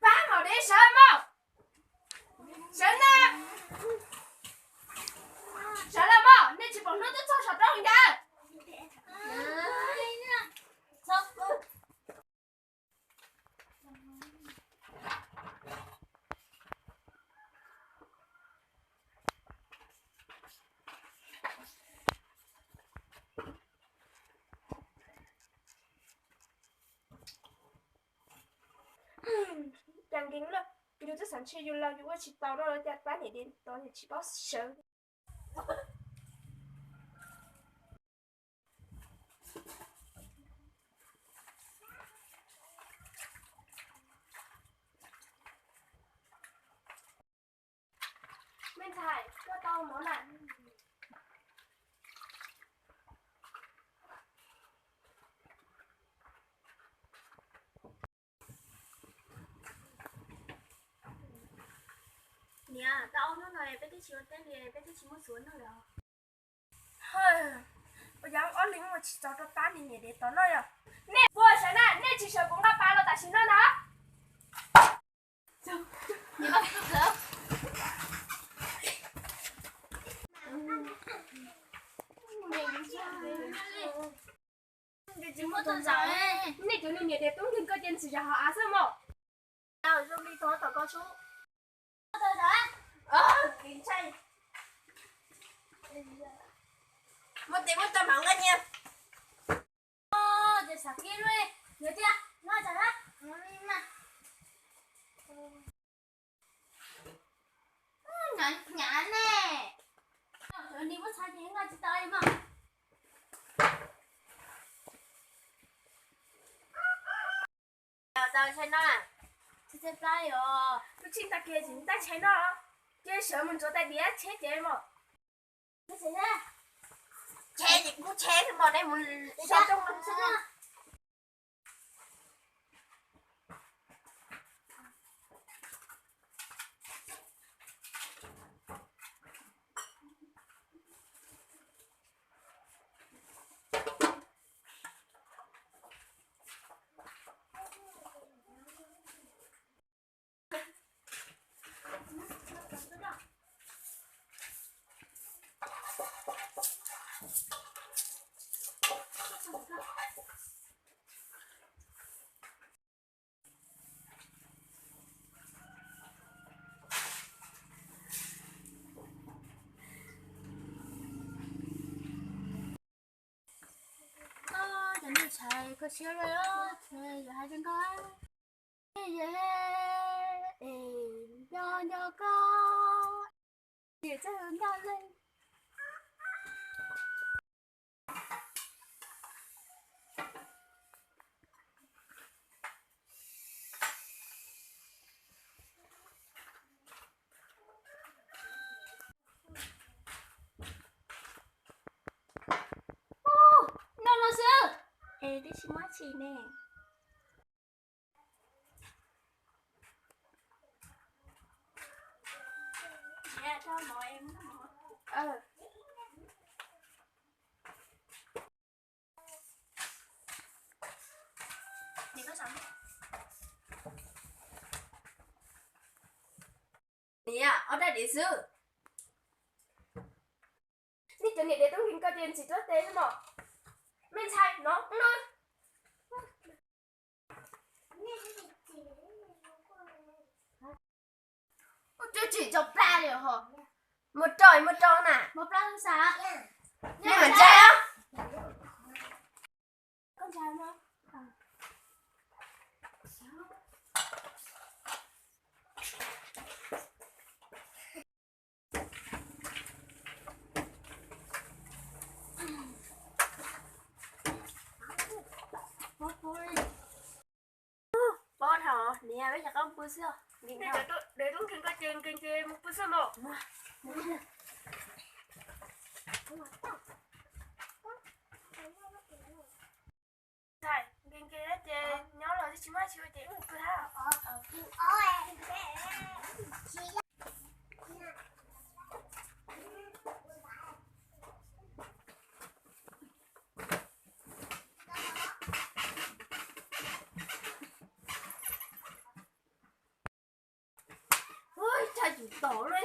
Pab mam li sawv mog. Sawv na. Sawv los mog, nej tsis pom hnub twb txog saum roob li ntag. Cas nkees lawm, yus twb xav ntshe yus laus yus ua tsis tau no los cas pab niam dev tod tsis paub sawv. Me ntxhais, koj tau mov na. Niam, tau ob hnub no peb twb tsis ua teb li, peb twb tsis muaj txhuv noj li. Ua cas ob leeg ua tsis txaus rau pab niam dev tod noj yom? Nej puas sawv na, nej tsis sawv kuv nqa pas los tam sim no na. Nej cov niag niam dev tub nkeeg koj cia ntxim zam hauv av xwb mog. Zoo li tau tom ko sub. Muaj tes muaj taw mam nqa nyias. Ces xav kiag lub nyias tiag no tsam na. Hnyav ne. Ni muab txhais ces nqa tsis tau li mas. Tau tshais no, tshais plab os. Twb tsis tag kiag tsis tag tshais no, ces sawv mus ntxuav tais diav tsheb ces mos. Tsheb ces kuv tsheb xwb mos, nej mus so rooj xwb. Tshais koj siab loj, yuav hais rau koj, es nco nco koj, es txawj ncaj leej. Noj no xwb, es twb tsis muaj tshis ne. Niam, ob rab diav xwb. Nej cov niam dev tub nkeeg ko ces ntxim tuab tes xwb mos. Me ntxhais no no. Ua tsis tso plab li ho. Mus rau, mus rau na. Nej mam ntshai os. Pov dhau, niam, peb cov qaub mus pw xwb. Nkees, dev tub nkeeg ko ces nkees ces mus pw xwb mos. Ntxhais, nkees nkees ces nyob los twb tsis muaj tshis ua ces pw hab. Ua tshais tsis tom li.